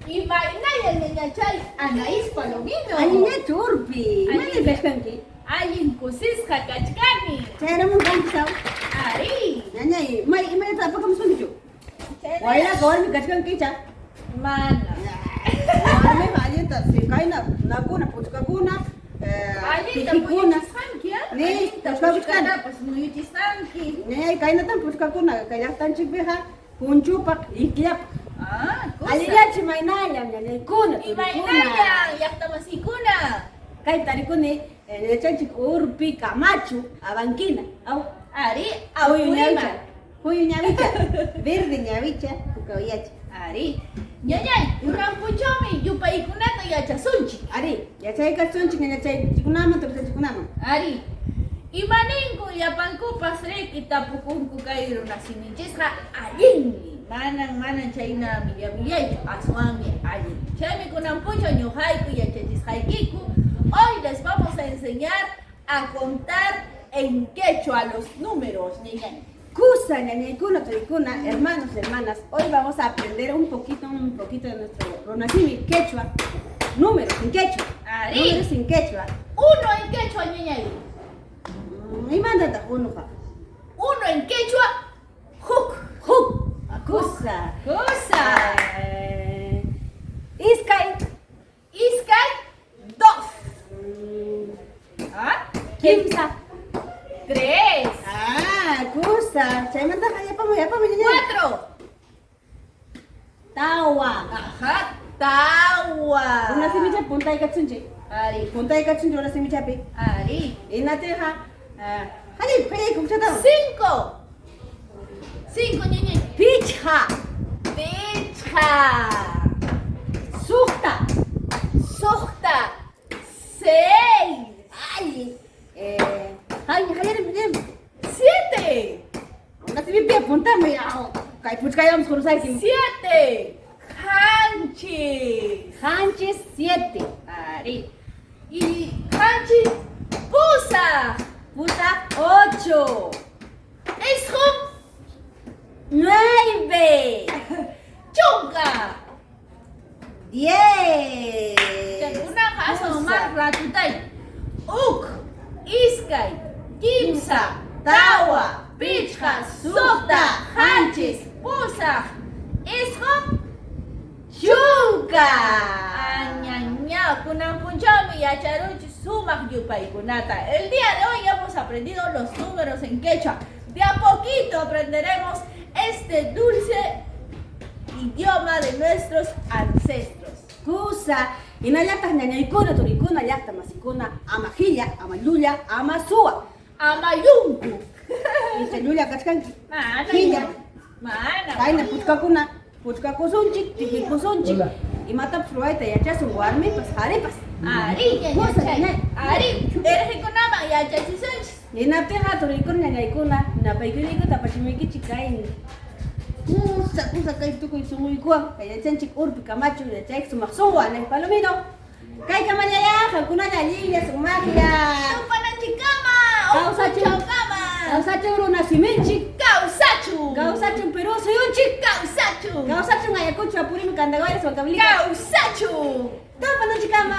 Imaynalla ñañachay Anaís Palomino. Allinllachu Urpi? Imayna kachkanki? Allin kusisqa kachkani. Chayaramunqanki saw. Arí. Ñañay, may imaynata apakamusunkichu? Waynaqa warmi kachkanki icha? Mana. Warmiqa allinta kayna nakuna, puchkakuna, Allinta tijikuna. muyuchisqanki, ah? Ni, Allinta puchkakuchkani. puchkatapas muyuchisqanki. Ñañay, kaynatam puchkakuna kay llaqtanchikpiqa punchupaq, ikllapaq. Ah, kusa. Allillachu imaynallam ñañaykuna, turikuna. Imaynallam llaqtamasiykuna. Kay tarikuni ñañachanchik Urpi Camacho, Abanquina. Aw. Arí, Huyu awpurima. ñawicha, huyu ñawicha, verde ñawicha, puka uyacha. Arí. Ñañay, kunan punchawmi yupaykunata yachasunchik. Arí, yachaykasunchik ñañachaykunaman, turichanchikkunaman. Arí. Imaninku llapankupas riki tapukunku kay runasiminchisqa allinmi. Manan, manan chayna millamillaychu, aswanmi allin. Chaymi kunan punchaw ñuqayku yachachisqaykiku. Hoy les vamos a enseñar a contar en quechua los números, ñañay. Kusa, ñañaykuna, turikuna, hermanos, hermanas, hoy vamos a aprender un poquito de nuestro runasimi quechua. Números en quechua. Arí. Números en quechua. Uno en quechua, ñañay. Imantataq unuqa? Uno en quechua, huk. Huk. Kusa. Kusa. Iskay. Iskay, dos. Ah? Kimsa. Tres. Ah, kusa. Chaymantaqa yapamuy, yapamuy, ñañay. Cuatro. Tawa. Ajá, tawa. Runasimichapi puntaykasunchik. Ari. Puntaykasunchik runasimichapi. Ari. Hinaptinqa, qallayku, qallayku, kuchatawan. Cinco. Cinco, ñañay. Pichqa. Pichqa. Suqta. Suqta. Seis. Ay. Qallarim, qallarim. Siete. Runasimipi apuntamuy. Kay puchkayamos cruzayki. Siete. Qanchis. Qanchis, siete. Ari. Y qanchis, pusaq. Pusaq, ocho. Isqun. Nueve. Chunka. Diez. Chaykunaqa aswan Kusa. más ratutay. Huk, iskay, kimsa, tawa, pichqa, suqta, qanchis, pusaq, isqun, Chunka. Añaña, kunan punchawmi yacharunchik sumaq yupaykunata. El día de hoy hemos aprendido los números en quechua. De a poquito aprenderemos este dulce idioma de nuestros ancestros. Kusa, hinallataq ñañaykuna, turikuna, llaqta masikuna, ama qilla, ama llulla, ama suwa. Ama yunku. Icha llulla kachkanki. Mana. Qilla. Mana. Kayna puchkakuna, puchkakusunchik, tijikusunchik. Hola. Imatapas ruwayta yachasun warmipas, qharipas. Ari, Kusa, ñañachay. ñañay. Ari, irqikunaman yachachisunchik. Hinaptinqa turikuna, ñañaykuna, napaykuyniykuna tapachimuykichik kay kusa, kusa kay tukuy sunquykuwan kay yachanchik Urpi Camacho yachayk sumaq sunqu Anay Palomino. Kay kamallayá, qamkunalla allinlla, sumaqlla. Tupananchikkama, Kawsachun. uqunchawkama. Kawsachun runasiminchik. Kawsachun. Kawsachun Perú suyunchik. Kawsachun. Kawsachun Ayacucho, Apurímac, Andahuaylas, Huancavelica. Kawsachun. Tupananchikkama.